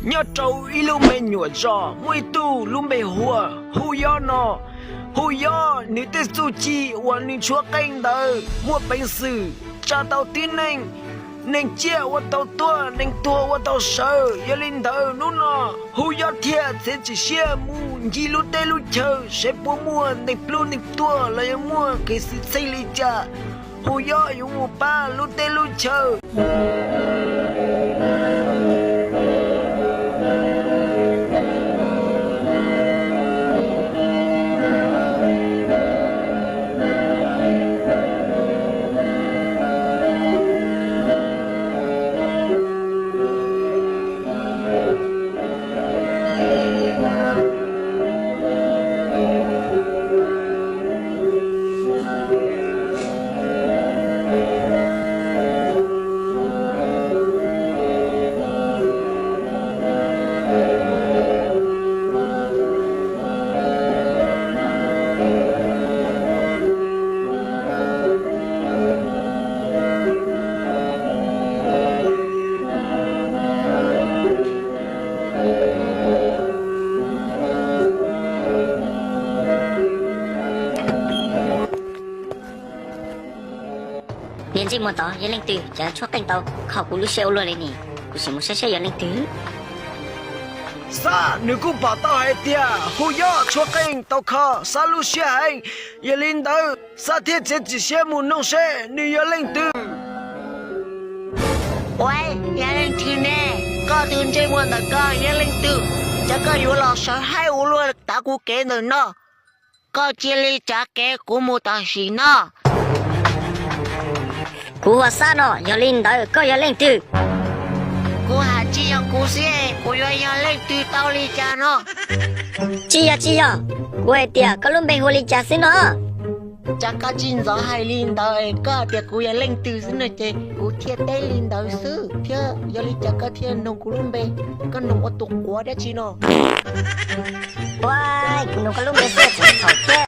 Nyob rau ib lub me nyuam zos muaj ib tug lub npe hu ua Hu Yob no. Hu Yob nws tej txuj ci uas nws tshuab qeej ntawd muaj peev xwm tsa tau tib neeg, neeg ciaj ua tau tuag, neeg tuag ua tau sawv. Yog li ntawd hnub no Hu Yob thiaj txiav txim siab mus ncig lub teb lub chaw seb puas muaj neeg pluag neeg tuag los yog muaj kev xwm txheej li cas, Hu Yob yuav mus pab lub teb lub chaw. Niag ntsej muag tod yog leej twg, cas tshuab qeej tau kho kuv lub siab ua luaj li ne? Kuv sim mus saib saib yog leej twg. Xab nws kuj pom tau hais tias Hu Yob tshuab qeej tau kho Xab lub siab heev, yog li ntawd Xab thiaj txiav txim siab mus noog seb nws yog leej twg. Ua, yog leej twg ne? Koj tus ntsej muag ntawm koj yog leej twg? Cas koj yuav los sawv haib ua luaj tav kuv kev ntawm no? Koj cia li tsav kev kuv mus tam sim no. Kuv hu ua Xab no, yog li ntawd koj yog leej twg? Kuv hais tsis yog kuv xwb, kuv yuav yog leej twg tau li cas no? Tsis yog, tsis yog, kuv hais tias koj lub npe hu ua li cas xwb no. Cas koj tsis ntxov hais li ntawd, koj hais tias kuv yog leej twg xwb no ces kuv thiaj teb li ntawd xwb thiab. Yog li cas koj thiaj nug kuv lub npe? Koj nug ua tus quav dab tsi no? Ua, kuv nug koj lub npe xwb tseem txhaum thiab.